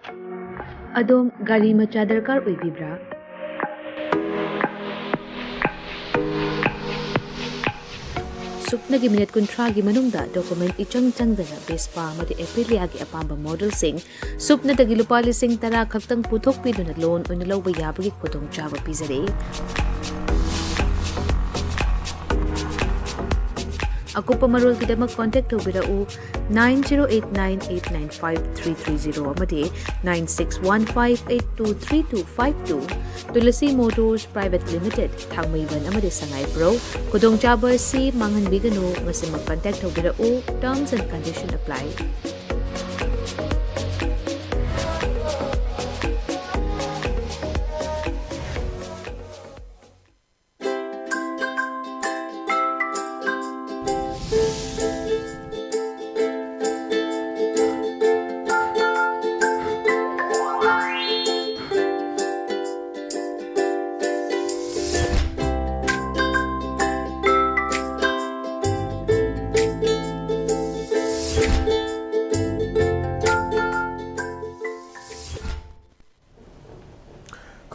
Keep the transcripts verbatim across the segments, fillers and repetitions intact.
ꯑꯗꯣꯝ ꯒꯥꯔꯤ ꯃꯆꯥ ꯗꯔꯀꯥꯔ ꯑꯣꯏꯕꯤꯕ꯭ꯔꯥ? ꯁꯨꯞꯅꯒꯤ ꯃꯤꯅꯤꯠ ꯀꯨꯟꯊ꯭ꯔꯥꯒꯤ ꯃꯅꯨꯡꯗ ꯗꯣꯀꯨꯃꯦꯟ ꯏꯆꯪ ꯆꯪꯗꯅ ꯚꯦꯁꯄꯥ ꯑꯃꯗꯤ ꯑꯦꯄꯤꯂꯤꯌꯥꯒꯤ ꯑꯄꯥꯝꯕ ꯃꯣꯗꯦꯜꯁꯤꯡ ꯁꯨꯞꯅꯇꯒꯤ ꯂꯨꯄꯥ ꯂꯤꯁꯤꯡ ꯇꯔꯥ ꯈꯛꯇꯪ ꯄꯨꯊꯣꯛꯄꯤꯗꯨꯅ ꯂꯣꯟ ꯑꯣꯏꯅ ꯂꯧꯕ ꯌꯥꯕꯒꯤ ꯈꯨꯗꯣꯡꯆꯥꯕ ꯄꯤꯖꯔꯤ꯫ ꯑꯀꯨꯞꯄ ꯃꯔꯣꯜꯒꯤꯗꯃꯛ ꯀꯣꯟꯇꯦꯛ ꯇꯧꯕꯤꯔꯛꯎ, nine zero eight nine eight nine five three three zero ꯑꯃꯗꯤ nine six one five eight two three two five two꯫ Tulsi motors private limited, Thangmeiband ꯑꯃꯗꯤ ꯁꯉꯥꯏꯄ꯭ꯔꯧ꯫ ꯈꯨꯗꯣꯡꯆꯥꯕ ꯑꯁꯤ ꯃꯥꯡꯍꯟꯕꯤꯒꯅꯨ, ꯉꯁꯤꯃꯛ ꯀꯟꯇꯦꯛ ꯇꯧꯕꯤꯔꯛꯎ꯫ Terms and condition apply꯫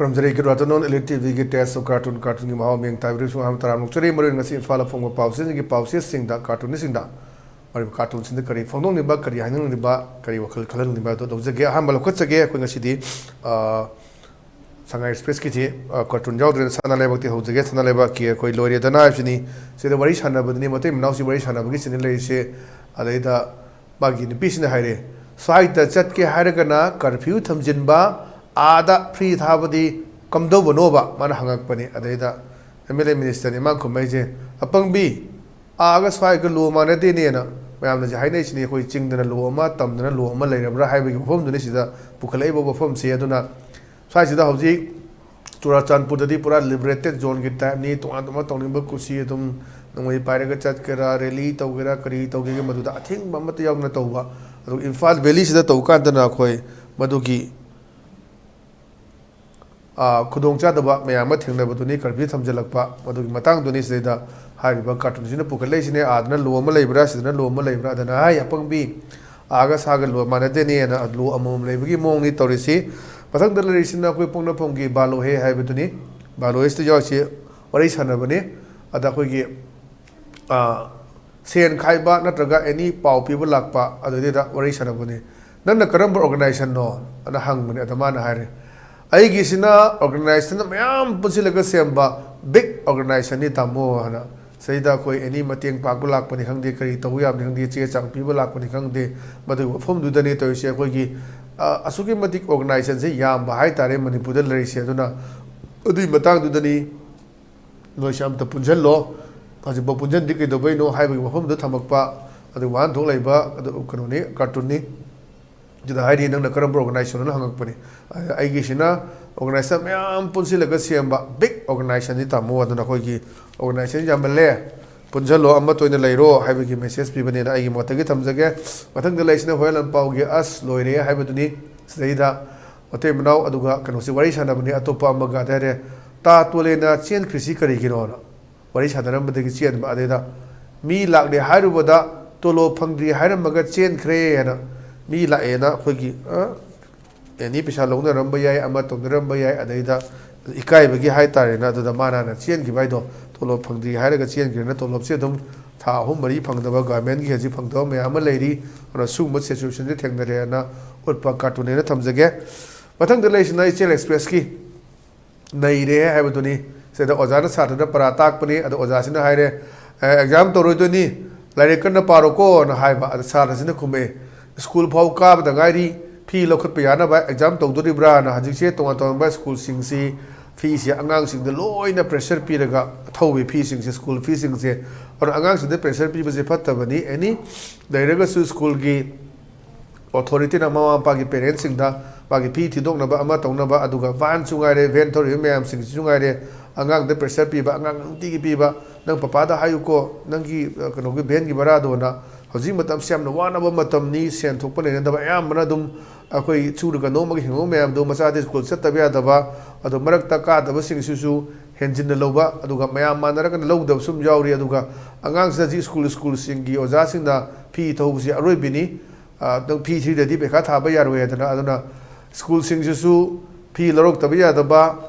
ꯈꯨꯔꯨꯝꯖꯔꯤ꯫ Good afternoon, Elite ꯇꯤꯚꯤꯒꯤ Taste of Cartoon, ꯀꯥꯔꯇꯨꯟꯒꯤ ꯃꯍꯥꯎ ꯃꯤꯡ ꯇꯥꯕꯤꯔꯤꯕꯁꯨ ꯑꯍꯥꯟꯕ ꯇꯔꯥꯝꯅ ꯑꯣꯛꯆꯔꯤ꯫ ꯃꯔꯨ ꯑꯣꯏꯅ ꯉꯁꯤ ꯏꯝꯐꯥꯜꯗ ꯐꯣꯡꯕ ꯄꯥꯎꯆꯦꯁꯤꯡꯒꯤ ꯄꯥꯎꯆꯦꯁꯤꯡꯗ, ꯀꯥꯔꯇꯨꯟꯁꯤꯡꯗ ꯃꯔꯨ ꯀꯥꯔꯇꯨꯟꯁꯤꯡꯗ ꯀꯔꯤ ꯐꯣꯡꯗꯣꯛꯅꯤꯡꯕ, ꯀꯔꯤ ꯍꯥꯏꯅꯤꯡꯂꯤꯕ, ꯀꯔꯤ ꯋꯥꯈꯜ ꯈꯜꯍꯟꯅꯤꯡꯕ ꯑꯗꯨ ꯇꯧꯖꯒꯦ꯫ ꯑꯍꯥꯟꯕ ꯂꯧꯈꯠꯆꯒꯦ꯫ ꯑꯩꯈꯣꯏ ꯉꯁꯤꯗꯤ, ꯑ, ꯁꯉꯥꯏ ꯑꯦꯛꯁꯄ꯭ꯔꯦꯁꯀꯤꯁꯤ, ꯑ, ꯀꯥꯔꯇꯨꯟ ꯌꯥꯎꯗ꯭ꯔꯦꯅ ꯁꯅꯥ ꯂꯩꯕꯥꯛꯇꯤ ꯍꯧꯖꯒꯦ꯫ ꯁꯅꯥ ꯂꯩꯕꯥꯛꯀꯤ ꯑꯩꯈꯣꯏ ꯂꯣꯏꯔꯦꯗꯅ ꯍꯥꯏꯕꯁꯤꯅꯤ꯫ ꯁꯤꯗ ꯋꯥꯔꯤ ꯁꯥꯟꯅꯕꯗꯨꯅꯤ, ꯃꯇꯩ ꯃꯅꯥꯎꯁꯤ ꯋꯥꯔꯤ ꯁꯥꯟꯅꯕꯒꯤ ꯁꯤꯅꯤ ꯂꯩꯔꯤꯁꯦ꯫ ꯑꯗꯩꯗ ꯃꯥꯒꯤ ꯅꯨꯄꯤꯁꯤꯅ ꯍꯥꯏꯔꯦ, "ꯁ꯭ꯋꯥꯏꯗ ꯆꯠꯀꯦ ꯍꯥꯏꯔꯒꯅ ꯀꯔꯐ꯭ꯌꯨ ꯊꯝꯖꯤꯟꯕ, ꯑꯥꯗ ꯐ꯭ꯔꯤ ꯊꯥꯕꯗꯤ ꯀꯝꯗꯧꯕꯅꯣꯕ?" ꯃꯥꯅ ꯍꯪꯉꯛꯄꯅꯤ꯫ ꯑꯗꯩꯗ ꯑꯦꯝ ꯑꯦꯜ ꯑꯦ ꯃꯤꯅꯤꯁꯇꯔꯅꯤ ꯃꯥꯅ ꯈꯨꯝꯃꯛꯏꯁꯦ, "ꯑꯄꯪꯕꯤ, ꯑꯥꯒ ꯁ꯭ꯋꯥꯏꯒ ꯂꯣ ꯃꯥꯟꯅꯗꯦꯅꯦꯅ ꯃꯌꯥꯝꯅꯁꯨ ꯍꯥꯏꯅꯩꯁꯤꯅꯤ꯫ ꯑꯩꯈꯣꯏ ꯆꯤꯡꯗꯅ ꯂꯣ ꯑꯃ, ꯇꯝꯗꯅ ꯂꯣ ꯑꯃ ꯂꯩꯔꯕ꯭ꯔꯥ ꯍꯥꯏꯕꯒꯤ ꯋꯥꯐꯝꯗꯨꯅꯤ ꯁꯤꯗ ꯄꯨꯈꯠꯂꯛꯏꯕ ꯋꯥꯐꯝꯁꯦ꯫ ꯑꯗꯨꯅ ꯁ꯭ꯋꯥꯏꯁꯤꯗ ꯍꯧꯖꯤꯛ ꯆꯨꯔꯥꯆꯥꯟꯄꯨꯔꯗꯗꯤ ꯄꯨꯔꯥ ꯂꯤꯕꯔꯦꯇꯦꯠ ꯖꯣꯟꯒꯤ ꯇꯥꯏꯞꯅꯤ꯫ ꯇꯣꯉꯥꯟ ꯇꯣꯉꯥꯟ ꯇꯧꯅꯤꯡꯕ ꯀꯨꯁꯤ ꯑꯗꯨꯝ ꯅꯣꯡꯃꯩ ꯄꯥꯏꯔꯒ ꯆꯠꯀꯦꯔꯥ, ꯔꯦꯂꯤ ꯇꯧꯒꯦꯔꯥ, ꯀꯔꯤ ꯇꯧꯒꯦꯒꯦ ꯃꯗꯨꯗ ꯑꯊꯤꯡꯕ ꯑꯃꯠꯇ ꯌꯥꯎꯗꯅ ꯇꯧꯕ꯫ ꯑꯗꯨꯒ ꯏꯝꯐꯥꯜ ꯚꯦꯂꯤꯁꯤꯗ ꯇꯧꯕ ꯀꯥꯟꯗꯅ ꯑꯩꯈꯣꯏ ꯃꯗꯨꯒꯤ, ꯑ, ꯈꯨꯗꯣꯡꯆꯥꯗꯕ ꯃꯌꯥꯝ ꯑꯃ ꯊꯦꯡꯅꯕꯗꯨꯅꯤ, ꯀꯔꯐ꯭ꯌꯨ ꯊꯝꯖꯤꯜꯂꯛꯄ꯫ ꯃꯗꯨꯒꯤ ꯃꯇꯥꯡꯗꯨꯅꯤ ꯁꯤꯗꯩꯗ ꯍꯥꯏꯔꯤꯕ ꯀꯥꯔꯇꯨꯟꯁꯤꯅ ꯄꯨꯈꯠꯂꯛꯏꯁꯤꯅꯦ꯫ "ꯑꯥꯗꯅ ꯂꯣ ꯑꯃ ꯂꯩꯕ꯭ꯔꯥ, ꯁꯤꯗꯅ ꯂꯣ ꯑꯃ ꯂꯩꯕ꯭ꯔꯥ?" ꯑꯗꯨꯅ ꯍꯥꯏ, "ꯑꯄꯪꯕꯤ, ꯑꯥꯒ ꯁꯥꯒ ꯂꯣ ꯃꯥꯟꯅꯗꯦꯅꯦꯅ ꯂꯣ ꯑꯃꯃꯝ ꯂꯩꯕꯒꯤ ꯃꯑꯣꯡꯅꯤ ꯇꯧꯔꯤꯁꯤ꯫ ꯃꯊꯪꯗ ꯂꯩꯔꯤꯁꯤꯅ ꯑꯩꯈꯣꯏ ꯄꯣꯛꯅꯐꯝꯒꯤ ꯕꯥꯂꯣꯍꯦ ꯍꯥꯏꯕꯗꯨꯅꯤ꯫ ꯕꯥꯂꯣꯍꯦꯁꯤꯗ ꯌꯥꯎꯔꯤꯁꯤ ꯋꯥꯔꯤ ꯁꯥꯟꯅꯕꯅꯤ꯫ ꯑꯗ ꯑꯩꯈꯣꯏꯒꯤ, ꯑ, ꯁꯦꯟ ꯈꯥꯏꯕ ꯅꯠꯇ꯭ꯔꯒ ꯑꯦꯅꯤ ꯄꯥꯎ ꯄꯤꯕ ꯂꯥꯛꯄ ꯑꯗꯨꯗꯩꯗ ꯋꯥꯔꯤ ꯁꯥꯟꯅꯕꯅꯤ꯫ "ꯅꯪꯅ ꯀꯔꯝꯕ ꯑꯣꯔꯒꯅꯥꯏꯖꯦꯁꯟꯅꯣ?" ꯑꯅ ꯍꯪꯕꯅꯤ꯫ ꯑꯗ ꯃꯥꯅ ꯍꯥꯏꯔꯦ, "ꯑꯩꯒꯤꯁꯤꯅ ꯑꯣꯔꯒꯅꯥꯏꯖꯦꯁꯟ ꯃꯌꯥꯝ ꯄꯨꯟꯁꯤꯜꯂꯒ ꯁꯦꯝꯕ ꯕꯤꯛ ꯑꯣꯔꯒꯅꯥꯏꯖꯦꯁꯟꯅꯤ ꯇꯥꯃꯣ" ꯍꯥꯏꯅ꯫ ꯁꯤꯗꯩꯗ ꯑꯩꯈꯣꯏ ꯑꯦꯅꯤ ꯃꯇꯦꯡ ꯄꯥꯡꯕ ꯂꯥꯛꯄꯅꯤ ꯈꯪꯗꯦ, ꯀꯔꯤ ꯇꯧꯕ ꯌꯥꯕꯅꯤ ꯈꯪꯗꯦ, ꯆꯦ ꯆꯥꯡ ꯄꯤꯕ ꯂꯥꯛꯄꯅꯤ ꯈꯪꯗꯦ, ꯃꯗꯨꯒꯤ ꯋꯥꯐꯝꯗꯨꯗꯅꯤ ꯇꯧꯔꯤꯁꯦ꯫ ꯑꯩꯈꯣꯏꯒꯤ, ꯑ, ꯑꯁꯨꯛꯀꯤ ꯃꯇꯤꯛ ꯑꯣꯔꯒꯅꯥꯏꯖꯦꯁꯟꯁꯦ ꯌꯥꯝꯕ ꯍꯥꯏꯇꯥꯔꯦ ꯃꯅꯤꯄꯨꯔꯗ ꯂꯩꯔꯤꯁꯦ꯫ ꯑꯗꯨꯅ ꯑꯗꯨꯒꯤ ꯃꯇꯥꯡꯗꯨꯗꯅꯤ ꯅꯣꯏꯁꯦ ꯑꯝꯇ ꯄꯨꯟꯁꯤꯜꯂꯣ, ꯍꯧꯖꯤꯛꯐꯥꯎ ꯄꯨꯟꯁꯤꯟꯗꯤ ꯀꯩꯗꯧꯕꯩꯅꯣ ꯍꯥꯏꯕꯒꯤ ꯋꯥꯐꯝꯗꯨ ꯊꯝꯃꯛꯄ꯫ ꯑꯗꯨ ꯋꯥꯍꯟꯊꯣꯛ ꯂꯩꯕ ꯑꯗꯨ ꯀꯩꯅꯣꯅꯤ, ꯀꯥꯔꯇꯨꯟꯅꯤ꯫ ꯑꯗꯨꯗ ꯍꯥꯏꯔꯤ, "ꯅꯪꯅ ꯀꯔꯝꯕ ꯑꯣꯔꯒꯅꯥꯏꯖꯦꯁꯟꯅꯣꯅ?" ꯍꯪꯉꯛꯄꯅꯤ꯫ ꯑ, ꯑꯩꯒꯤꯁꯤꯅ ꯑꯣꯔꯒꯅꯥꯏꯖꯦꯁꯟ ꯃꯌꯥꯝ ꯄꯨꯟꯁꯤꯜꯂꯒ ꯁꯦꯝꯕ ꯕꯤꯛ ꯑꯣꯔꯒꯅꯥꯏꯖꯦꯁꯟꯅꯤ ꯇꯥꯃꯣ, ꯑꯗꯨꯅ ꯑꯩꯈꯣꯏꯒꯤ ꯑꯣꯔꯒꯅꯥꯏꯖꯦꯁꯟ ꯌꯥꯝꯃꯜꯂꯦ, ꯄꯨꯟꯁꯤꯜꯂꯣ, ꯑꯃꯠꯇ ꯑꯣꯏꯅ ꯂꯩꯔꯣ ꯍꯥꯏꯕꯒꯤ ꯃꯦꯁꯦꯖ ꯄꯤꯕꯅꯦꯅ ꯑꯩꯒꯤ ꯃꯣꯠꯇꯒꯤ ꯊꯝꯖꯒꯦ꯫ ꯃꯊꯪꯗ ꯂꯩꯁꯤꯅ ꯍꯣꯌꯦꯜ ꯂꯥꯟꯄꯥꯎꯒꯤ "ꯑꯁ ꯂꯣꯏꯔꯦ" ꯍꯥꯏꯕꯗꯨꯅꯤ꯫ ꯁꯤꯗꯩꯗ ꯃꯇꯩ ꯃꯅꯥꯎ ꯑꯗꯨꯒ ꯀꯩꯅꯣꯁꯤ ꯋꯥꯔꯤ ꯁꯥꯟꯅꯕꯅꯤ, ꯑꯇꯣꯞꯄ ꯑꯃꯒ꯫ ꯑꯗ ꯍꯥꯏꯔꯦ, "ꯇꯥ ꯇꯣꯂꯦꯅ ꯆꯦꯟꯈ꯭ꯔꯤꯁꯤ ꯀꯔꯤꯒꯤꯅꯣꯅ?" ꯋꯥꯔꯤ ꯁꯥꯟꯅꯔꯝꯕꯗꯒꯤ ꯆꯦꯟꯕ꯫ ꯑꯗꯩꯗ ꯃꯤ ꯂꯥꯛꯂꯦ ꯍꯥꯏꯔꯨꯕꯗ ꯇꯣꯂꯣꯞ ꯐꯪꯗ꯭ꯔꯤ ꯍꯥꯏꯔꯝꯃꯒ ꯆꯦꯟꯈ꯭ꯔꯦ ꯍꯥꯏꯅ꯫ ꯃꯤ ꯂꯥꯛꯑꯦꯅ ꯑꯩꯈꯣꯏꯒꯤ, ꯑ, ꯑꯦꯅꯤ ꯄꯩꯁꯥ ꯂꯧꯅꯔꯝꯕ ꯌꯥꯏ, ꯑꯃ ꯇꯧꯅꯔꯝꯕ ꯌꯥꯏ, ꯑꯗꯩꯗ ꯏꯀꯥꯏꯕꯒꯤ ꯍꯥꯏꯇꯥꯔꯦꯅ꯫ ꯑꯗꯨꯗ ꯃꯥꯅ ꯍꯥꯟꯅ ꯆꯦꯟꯈꯤꯕ ꯍꯥꯏꯗꯣ, ꯇꯣꯂꯣꯞ ꯐꯪꯗ꯭ꯔꯤ ꯍꯥꯏꯔꯒ ꯆꯦꯟꯈ꯭ꯔꯦꯅ꯫ ꯇꯣꯂꯣꯞꯁꯦ ꯑꯗꯨꯝ ꯊꯥ ꯑꯍꯨꯝ ꯃꯔꯤ ꯐꯪꯗꯕ, ꯒꯚꯔꯟꯃꯦꯟꯠꯀꯤ ꯍꯧꯖꯤꯛ ꯐꯪꯗꯕ ꯃꯌꯥꯝ ꯑꯃ ꯂꯩꯔꯤ꯫ ꯑꯗꯨꯅ ꯁꯤꯒꯨꯝꯕ ꯁꯤꯆꯨꯋꯦꯁꯟꯁꯦ ꯊꯦꯡꯅꯔꯦꯅ ꯎꯠꯄ ꯀꯥꯔꯇꯨꯟꯅꯦꯅ ꯊꯝꯖꯒꯦ꯫ ꯃꯊꯪꯗ ꯂꯩꯔꯤꯁꯤꯅ ꯏꯆꯦꯜ ꯑꯦꯛꯁꯄ꯭ꯔꯦꯁꯀꯤ ꯅꯩꯔꯦ ꯍꯥꯏꯕꯗꯨꯅꯤ꯫ ꯁꯤꯗ ꯑꯣꯖꯥꯅ ꯁꯥꯇ꯭ꯔꯗ ꯄꯔꯥ ꯇꯥꯛꯄꯅꯤ꯫ ꯑꯗꯣ ꯑꯣꯖꯥꯁꯤꯅ ꯍꯥꯏꯔꯦ, "ꯑꯦ, ꯑꯦꯛꯖꯥꯝ ꯇꯧꯔꯣꯏꯗꯣꯏꯅꯤ, ꯂꯥꯏꯔꯤꯛ ꯀꯟꯅ ꯄꯥꯔꯣꯀꯣꯅ" ꯍꯥꯏꯕ꯫ ꯑꯗ ꯁꯥꯇ꯭ꯔꯁꯤꯅ ꯈꯨꯝꯃꯛꯑꯦ, "ꯁ꯭ꯀꯨꯜ ꯐꯥꯎ ꯀꯥꯕꯗ ꯉꯥꯏꯔꯤ, ꯐꯤ ꯂꯧꯈꯠꯄ ꯌꯥꯅꯕ ꯑꯦꯛꯖꯥꯝ ꯇꯧꯗꯣꯔꯤꯕ꯭ꯔꯥꯅ?" ꯍꯧꯖꯤꯛꯁꯦ ꯇꯣꯉꯥꯟ ꯇꯣꯉꯥꯟꯕ ꯁ꯭ꯀꯨꯜꯁꯤꯡꯁꯤ ꯐꯤꯁꯦ ꯑꯉꯥꯡꯁꯤꯡꯗ ꯂꯣꯏꯅ ꯄ꯭ꯔꯦꯁꯔ ꯄꯤꯔꯒ ꯊꯧꯋꯤ, ꯐꯤꯁꯤꯡꯁꯦ, ꯁ꯭ꯀꯨꯜ ꯐꯤꯁꯤꯡꯁꯦ꯫ ꯑꯗꯨꯅ ꯑꯉꯥꯡꯁꯤꯡꯗ ꯄ꯭ꯔꯦꯁꯔ ꯄꯤꯕꯁꯦ ꯐꯠꯇꯕꯅꯤ꯫ ꯑꯦꯅꯤ ꯂꯩꯔꯒꯁꯨ ꯁ꯭ꯀꯨꯜꯒꯤ ꯑꯣꯊꯣꯔꯤꯇꯤꯅ ꯃꯃꯥ ꯃꯄꯥꯒꯤ, ꯄꯦꯔꯦꯟꯁꯁꯤꯡꯗ ꯃꯥꯒꯤ ꯐꯤ ꯊꯤꯗꯣꯛꯅꯕ ꯑꯃ ꯇꯧꯅꯕ, ꯑꯗꯨꯒ ꯚꯥꯟꯁꯨ ꯉꯥꯏꯔꯦ, ꯚꯦꯟ ꯊꯧꯔꯤꯕ ꯃꯌꯥꯝꯁꯤꯡꯁꯤꯁꯨ ꯉꯥꯏꯔꯦ, ꯑꯉꯥꯡꯗ ꯄ꯭ꯔꯦꯁꯔ ꯄꯤꯕ, ꯑꯉꯥꯡ ꯅꯨꯡꯇꯤꯒꯤ ꯄꯤꯕ, "ꯅꯪ ꯄꯄꯥꯗ ꯍꯥꯏꯌꯨꯀꯣ, ꯅꯪꯒꯤ, ꯑ, ꯀꯩꯅꯣꯒꯤ ꯚꯦꯟꯒꯤ ꯚꯔꯥꯗꯣꯅ"꯫ ꯍꯧꯖꯤꯛ ꯃꯇꯝꯁꯤ ꯌꯥꯝꯅ ꯋꯥꯅꯕ ꯃꯇꯝꯅꯤ, ꯁꯦꯟ ꯊꯣꯛꯄ ꯂꯩꯅꯗꯕ, ꯑꯌꯥꯝꯕꯅ ꯑꯗꯨꯝ ꯑꯩꯈꯣꯏ ꯁꯨꯔꯒ ꯅꯣꯝꯃꯒ ꯍꯤꯡꯕ ꯃꯌꯥꯝꯗꯣ, ꯃꯆꯥꯗꯤ ꯁ꯭ꯀꯨꯜ ꯆꯠꯇꯕ ꯌꯥꯗꯕ, ꯑꯗꯣ ꯃꯔꯛꯇ ꯀꯥꯗꯕꯁꯤꯡꯁꯤꯁꯨ ꯍꯦꯟꯖꯤꯟꯅ ꯂꯧꯕ, ꯑꯗꯨꯒ ꯃꯌꯥꯝ ꯃꯥꯟꯅꯔꯒꯅ ꯂꯧꯗꯕꯁꯨ ꯑꯗꯨꯝ ꯌꯥꯎꯔꯤ꯫ ꯑꯗꯨꯒ ꯑꯉꯥꯡꯁꯤꯗ ꯍꯧꯖꯤꯛ ꯁ꯭ꯀꯨꯜ, ꯁ꯭ꯀꯨꯜꯁꯤꯡꯒꯤ ꯑꯣꯖꯥꯁꯤꯡꯅ ꯐꯤ ꯊꯧꯕꯁꯤ ꯑꯔꯣꯏꯕꯤꯅꯤ꯫ ꯑ, ꯅꯪ ꯐꯤ ꯊꯤꯗ꯭ꯔꯗꯤ ꯄꯩꯈꯥ ꯊꯥꯕ ꯌꯥꯔꯣꯏ ꯍꯥꯏꯗꯅ꯫ ꯑꯗꯨꯅ ꯁ꯭ꯀꯨꯜꯁꯤꯡꯁꯤꯁꯨ ꯐꯤ ꯂꯧꯔꯛꯇꯕ ꯌꯥꯗꯕ,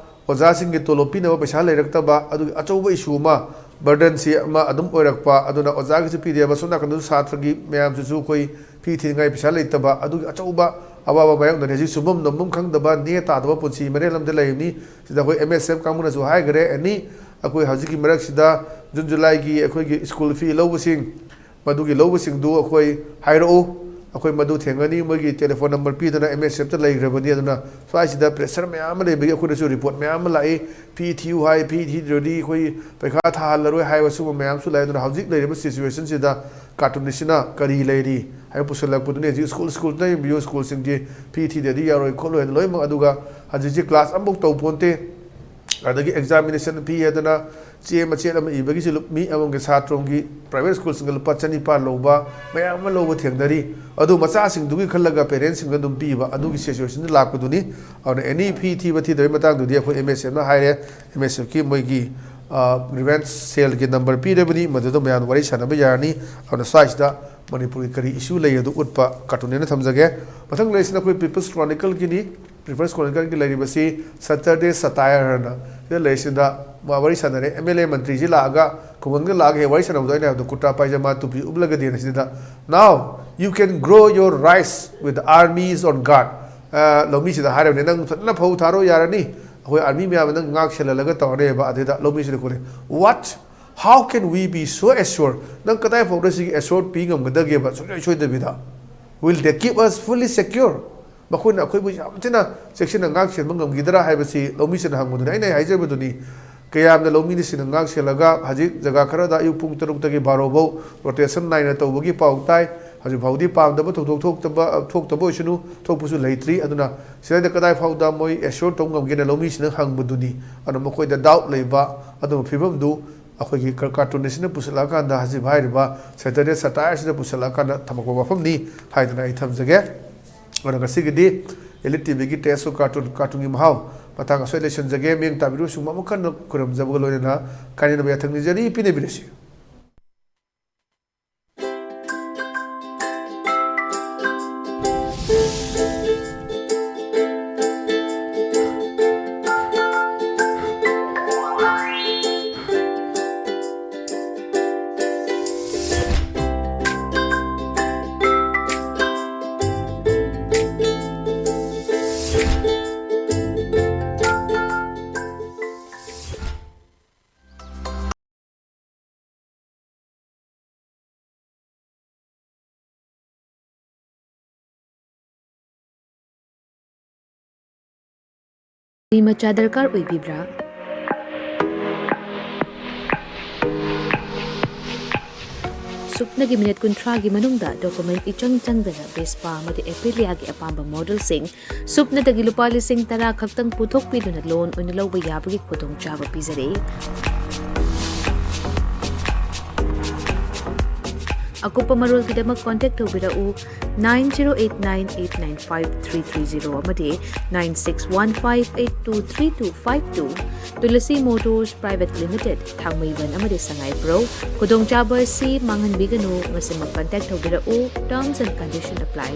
ꯑꯣꯖꯥꯁꯤꯡꯒꯤ ꯇꯣꯂꯣꯞ ꯄꯤꯅꯕ ꯄꯩꯁꯥ ꯂꯩꯔꯛꯇꯕ, ꯑꯗꯨꯒꯤ ꯑꯆꯧꯕ ꯏꯁꯨ ꯑꯃ, ꯕꯔꯗꯟꯁꯤ ꯑꯃ ꯑꯗꯨꯝ ꯑꯣꯏꯔꯛꯄ꯫ ꯑꯗꯨꯅ ꯑꯣꯖꯥꯒꯤꯁꯨ ꯄꯤꯗꯦꯕ, ꯁꯣꯝ ꯅꯥꯀꯟꯗꯁꯨ ꯁꯥꯇ꯭ꯔꯒꯤ ꯃꯌꯥꯝꯁꯤꯁꯨ ꯑꯩꯈꯣꯏ ꯐꯤ ꯊꯤꯅꯤꯡꯉꯥꯏ ꯄꯩꯁꯥ ꯂꯩꯇꯕ, ꯑꯗꯨꯒꯤ ꯑꯆꯧꯕ ꯑꯋꯥꯕ ꯃꯥꯌꯣꯛꯅꯔꯤ꯫ ꯍꯧꯖꯤꯛ ꯁꯨꯐꯝ ꯅꯣꯝꯐꯝ ꯈꯪꯗꯕ, ꯅꯦ ꯇꯥꯗꯕ ꯄꯨꯟꯁꯤ ꯃꯔꯦꯜ ꯑꯃꯗ ꯂꯩꯔꯤꯕꯅꯤ꯫ ꯁꯤꯗ ꯑꯩꯈꯣꯏ ꯑꯦꯝ ꯑꯦꯁ ꯑꯦꯐ ꯀꯥꯡꯕꯨꯅꯁꯨ ꯍꯥꯏꯈ꯭ꯔꯦ, ꯑꯦꯅꯤ ꯑꯩꯈꯣꯏ ꯍꯧꯖꯤꯛꯀꯤ ꯃꯔꯛꯁꯤꯗ ꯖꯨꯟ ꯖꯨꯂꯥꯏꯒꯤ ꯑꯩꯈꯣꯏꯒꯤ ꯁ꯭ꯀꯨꯜ ꯐꯤ ꯂꯧꯕꯁꯤꯡ, ꯃꯗꯨꯒꯤ ꯂꯧꯕꯁꯤꯡꯗꯨ ꯑꯩꯈꯣꯏ ꯍꯥꯏꯔꯛꯎ, ꯑꯩꯈꯣꯏ ꯃꯗꯨ ꯊꯦꯡꯒꯅꯤ꯫ ꯃꯣꯏꯒꯤ ꯇꯦꯂꯤꯐꯣꯟ ꯅꯝꯕꯔ ꯄꯤꯗꯅ ꯑꯦꯝ ꯑꯦꯁ ꯑꯦꯐꯇ ꯂꯩꯈ꯭ꯔꯕꯅꯤ꯫ ꯑꯗꯨꯅ ꯁ꯭ꯋꯥꯏꯁꯤꯗ ꯄ꯭ꯔꯦꯁꯔ ꯃꯌꯥꯝ ꯑꯃ ꯂꯩꯕꯒꯤ ꯑꯩꯈꯣꯏꯗꯁꯨ ꯔꯤꯄꯣꯔꯠ ꯃꯌꯥꯝ ꯑꯃ ꯂꯥꯛꯏ, ꯐꯤ ꯊꯤꯌꯨ ꯍꯥꯏ, ꯐꯤ ꯊꯤꯗ꯭ꯔꯗꯤ ꯑꯩꯈꯣꯏ ꯄꯩꯈꯥ ꯊꯥꯍꯜꯂꯔꯣꯏ ꯍꯥꯏꯕ ꯁꯤꯒꯨꯝꯕ ꯃꯌꯥꯝꯁꯨ ꯂꯥꯛꯏ꯫ ꯑꯗꯨꯅ ꯍꯧꯖꯤꯛ ꯂꯩꯔꯤꯕ ꯁꯤꯆꯨꯋꯦꯁꯟꯁꯤꯗ ꯀꯥꯔꯇꯨꯟꯅꯤꯁꯁꯤꯅ ꯀꯔꯤ ꯂꯩꯔꯤ ꯍꯥꯏꯕ ꯄꯨꯁꯤꯜꯂꯛꯄꯗꯨꯅꯤ꯫ ꯍꯧꯖꯤꯛ ꯁ꯭ꯀꯨꯜ ꯁ꯭ꯀꯨꯜꯗ ꯌꯦꯡꯕꯤꯌꯨ, ꯁ꯭ꯀꯨꯜꯁꯤꯡꯒꯤ ꯐꯤ ꯊꯤꯗ꯭ꯔꯗꯤ ꯌꯥꯔꯣꯏ ꯈꯣꯠꯂꯣꯏ ꯍꯥꯏꯅ ꯂꯣꯏꯅꯃꯛ꯫ ꯑꯗꯨꯒ ꯍꯧꯖꯤꯛꯁꯤ ꯀ꯭ꯂꯥꯁ ꯑꯃꯐꯥꯎ ꯇꯧ ꯄꯣꯟꯇꯦ꯫ ꯑꯗꯒꯤ ꯑꯦꯛꯖꯥꯃꯤꯅꯦꯁꯟ ꯐꯤ ꯍꯥꯏꯗꯅ ꯆꯦ ꯃꯆꯦꯠ ꯑꯃ ꯏꯕꯒꯤꯁꯨ ꯂꯨꯞ-, ꯃꯤ ꯑꯃꯃꯝꯒꯤ ꯁꯥꯇ꯭ꯔꯣꯝꯒꯤ ꯄ꯭ꯔꯥꯏꯚꯦꯠ ꯁ꯭ꯀꯨꯜꯁꯤꯡꯗ ꯂꯨꯄꯥ ꯆꯅꯤꯄꯥꯟ ꯂꯧꯕ ꯃꯌꯥꯝ ꯑꯃ ꯂꯧꯕ ꯊꯦꯡꯅꯔꯤ꯫ ꯑꯗꯨ ꯃꯆꯥꯁꯤꯡꯗꯨꯒꯤ ꯈꯜꯂꯒ ꯄꯦꯔꯦꯟꯁꯁꯤꯡꯗ ꯑꯗꯨꯝ ꯄꯤꯕ, ꯑꯗꯨꯒꯤ ꯁꯤꯆꯨꯋꯦꯁꯟꯗꯨ ꯂꯥꯛꯄꯗꯨꯅꯤ꯫ ꯑꯗꯨꯅ ꯑꯦꯅꯤ ꯐꯤ ꯊꯤꯕ ꯊꯤꯗꯕꯒꯤ ꯃꯇꯥꯡꯗꯨꯗꯤ ꯑꯩꯈꯣꯏ ꯑꯦꯝ ꯑꯦꯁ ꯑꯦꯐꯅ ꯍꯥꯏꯔꯦ, ꯑꯦꯝ ꯑꯦꯁ ꯑꯦꯐꯀꯤ ꯃꯣꯏꯒꯤ, ꯑ, ꯒ꯭ꯔꯤꯚꯦꯟꯁ ꯁꯦꯜꯒꯤ ꯅꯝꯕꯔ ꯄꯤꯔꯕꯅꯤ, ꯃꯗꯨꯗ ꯃꯌꯥꯝ ꯋꯥꯔꯤ ꯁꯥꯟꯅꯕ ꯌꯥꯔꯅꯤ꯫ ꯑꯗꯨꯅ ꯁ꯭ꯋꯥꯏꯁꯤꯗ ꯃꯅꯤꯄꯨꯔꯒꯤ ꯀꯔꯤ ꯏꯁꯨ ꯂꯩ ꯑꯗꯨ ꯎꯠꯄ ꯀꯥꯔꯇꯨꯟꯅꯦꯅ ꯊꯝꯖꯒꯦ꯫ ꯃꯊꯪ ꯂꯩꯔꯤꯁꯤꯅ ꯑꯩꯈꯣꯏ ꯄꯤꯄꯜꯁ ꯀ꯭ꯔꯣꯅꯤꯀꯜꯒꯤꯅꯤ꯫ ꯄꯤꯄꯜꯁ ꯀ꯭ꯔꯣꯅꯤꯀꯜꯒꯤ ꯂꯩꯔꯤꯕꯁꯤ ꯁꯇꯔꯗꯦ ꯁꯇꯥꯌꯔ ꯍꯥꯏꯅ ꯁꯤꯗ ꯂꯩꯔꯤꯁꯤꯗ ꯃꯥ ꯋꯥꯔꯤ ꯁꯥꯟꯅꯔꯦ꯫ ꯑꯦꯝ ꯑꯦꯜ ꯑꯦ ꯃꯟꯇ꯭ꯔꯤꯁꯤ ꯂꯥꯛꯑꯒ, ꯈꯨꯡꯒꯪꯗ ꯂꯥꯛꯑꯒ ꯍꯦꯛ ꯋꯥꯔꯤ ꯁꯥꯟꯅꯕꯗꯣ ꯑꯩꯅ ꯍꯥꯏꯕꯗꯣ ꯀꯨꯔꯇꯥ ꯄꯥꯏꯖꯃꯥ ꯇꯨꯄꯤ ꯎꯞꯂꯒꯗꯤꯅ꯫ ꯁꯤꯗ, "Now you can grow your rice with armies on guard." ꯑ, ꯂꯧꯃꯤꯁꯤꯗ ꯍꯥꯏꯔꯕꯅꯦ, "ꯅꯪ ꯐꯖꯅ ꯐꯧ ꯊꯥꯔꯣ, ꯌꯥꯔꯅꯤ, ꯑꯩꯈꯣꯏ ꯑꯥꯔꯃꯤ ꯃꯌꯥꯝꯅ ꯅꯪ ꯉꯥꯛ ꯁꯦꯜꯍꯜꯂꯒ ꯇꯧꯔꯅꯦꯕ"꯫ ꯑꯗꯨꯗ ꯂꯧꯃꯤꯁꯤꯅ ꯈꯨꯝꯃꯦ, "What? How can we be so assured?" ꯅꯪ ꯀꯗꯥꯏ ꯐꯥꯎꯗ ꯁꯤꯒꯤ ꯑꯦꯁꯣꯔ ꯄꯤ ꯉꯝꯒꯗꯒꯦꯕ, ꯁꯨꯡꯁꯣꯏ ꯁꯣꯏꯗꯕꯤꯗ? "Will they keep us fully secure?" ꯃꯈꯣꯏꯅ ꯑꯩꯈꯣꯏꯕꯨ ꯌꯥꯝ ꯊꯤꯅ ꯆꯦꯛꯁꯤꯟꯅ ꯉꯥꯛ ꯁꯦꯟꯕ ꯉꯝꯈꯤꯗ꯭ꯔꯥ ꯍꯥꯏꯕꯁꯤ ꯂꯧꯃꯤꯁꯤꯡꯅ ꯍꯪꯕꯗꯨꯅꯤ꯫ ꯑꯩꯅ ꯍꯥꯏꯖꯕꯗꯨꯅꯤ, ꯀꯌꯥꯝꯅ ꯂꯧꯃꯤꯁꯤꯡꯅ ꯉꯥꯛ ꯁꯦꯜꯂꯒ ꯍꯧꯖꯤꯛ ꯖꯒꯥ ꯈꯔꯗ ꯑꯌꯨꯛ ꯄꯨꯡ ꯇꯔꯨꯛꯇꯒꯤ ꯕꯥꯔꯣ ꯐꯥꯎ ꯔꯣꯇꯦꯁꯟ ꯅꯥꯏꯅ ꯇꯧꯕꯒꯤ ꯄꯥꯎ ꯇꯥꯏ꯫ ꯍꯧꯖꯤꯛ ꯐꯥꯎꯗꯤ ꯄꯥꯝꯗꯕ ꯊꯧꯗꯣꯛ ꯊꯣꯛꯇꯕ, ꯊꯣꯛꯇꯕ ꯑꯣꯏꯁꯅꯨ, ꯊꯣꯛꯄꯁꯨ ꯂꯩꯇ꯭ꯔꯤ꯫ ꯑꯗꯨꯅ ꯁꯤꯗꯩꯗ ꯀꯗꯥꯏ ꯐꯥꯎꯗ ꯃꯣꯏ ꯑꯦꯁꯣꯔ ꯇꯧꯕ ꯉꯝꯒꯦꯅ ꯂꯧꯃꯤꯁꯤꯡꯅ ꯍꯪꯕꯗꯨꯅꯤ꯫ ꯑꯗꯨꯅ ꯃꯈꯣꯏꯗ ꯗꯥꯎꯠ ꯂꯩꯕ ꯑꯗꯨꯒꯨꯝꯕ ꯐꯤꯕꯝꯗꯨ ꯑꯩꯈꯣꯏꯒꯤ ꯀꯥꯔ-, ꯀꯥꯔꯇꯨꯟ ꯑꯁꯤꯅ ꯄꯨꯁꯤꯜꯂꯛꯑꯀꯥꯟꯗ, ꯍꯧꯖꯤꯛ ꯍꯥꯏꯔꯤꯕ ꯁꯦꯇꯔꯗꯦ ꯁꯇꯥꯌꯔꯁꯤꯗ ꯄꯨꯁꯤꯜꯂꯛꯑꯀꯥꯟꯗ ꯊꯝꯃꯛꯄ ꯋꯥꯐꯝꯅꯤ ꯍꯥꯏꯗꯅ ꯑꯩ ꯊꯝꯖꯒꯦ꯫ ꯑꯗꯨꯅ ꯉꯁꯤꯒꯤꯗꯤ ꯑꯦꯂꯤꯠ ꯇꯤꯚꯤꯒꯤ ꯇꯦꯁ ꯑꯣꯐ ꯀꯥꯔꯇꯨꯟ, ꯀꯥꯔꯇꯨꯟꯒꯤ ꯃꯍꯥꯎ ꯃꯇꯥꯡ ꯑꯁ꯭ꯋꯥꯏ ꯂꯣꯏꯁꯤꯟꯖꯒꯦ꯫ ꯃꯤꯠꯌꯦꯡ ꯇꯥꯕꯤꯔꯤꯕꯁꯤꯡꯕꯨ ꯑꯃꯨꯛ ꯍꯟꯅ ꯈꯨꯔꯨꯝꯖꯕꯒ ꯂꯣꯏꯅꯅ ꯀꯥꯏꯅꯅꯕ ꯌꯥꯊꯪ ꯅꯤꯖꯔꯤ, ꯄꯤꯅꯕꯤꯔꯁꯤ꯫ ꯃꯤ ꯃꯆꯥ ꯗꯔꯀꯥꯔ ꯑꯣꯏꯕꯤꯕ꯭ꯔꯥ? ꯁꯨꯞꯅꯒꯤ ꯃꯤꯅꯤꯠ ꯀꯨꯟꯊ꯭ꯔꯥꯒꯤ ꯃꯅꯨꯡꯗ ꯗꯣꯀꯨꯃꯦꯟ ꯏꯆꯪ ꯆꯪꯗꯅ ꯚꯦꯁꯄꯥ ꯑꯃꯗꯤ ꯑꯦꯄꯤꯂꯤꯌꯥꯒꯤ ꯑꯄꯥꯝꯕ ꯃꯣꯗꯦꯜꯁꯤꯡ ꯁꯨꯞꯅꯗꯒꯤ ꯂꯨꯄꯥ ꯂꯤꯁꯤꯡ ꯇꯔꯥ ꯈꯛꯇꯪ ꯄꯨꯊꯣꯛꯄꯤꯗꯨꯅ ꯂꯣꯟ ꯑꯣꯏꯅ ꯂꯧꯕ ꯌꯥꯕꯒꯤ ꯈꯨꯗꯣꯡꯆꯥꯕ ꯄꯤꯖꯔꯤ꯫ ꯑꯀꯨꯞꯄ ꯃꯔꯣꯜꯒꯤꯗꯃꯛ ꯀꯣꯟꯇꯦꯛ ꯇꯧꯕꯤꯔꯛꯎ, nine zero eight nine eight nine five three three zero ꯑꯃꯗꯤ nine six one five eight two three two five two꯫ Tulsi motors private limited, Thangmeiband ꯑꯃꯗꯤ ꯁꯉꯥꯏꯄ꯭ꯔꯧ꯫ ꯈꯨꯗꯣꯡꯆꯥꯕ ꯑꯁꯤ ꯃꯥꯡꯍꯟꯕꯤꯒꯅꯨ, ꯉꯁꯤꯃꯛ ꯀꯟꯇꯦꯛ ꯇꯧꯕꯤꯔꯛꯎ꯫ Terms and condition apply꯫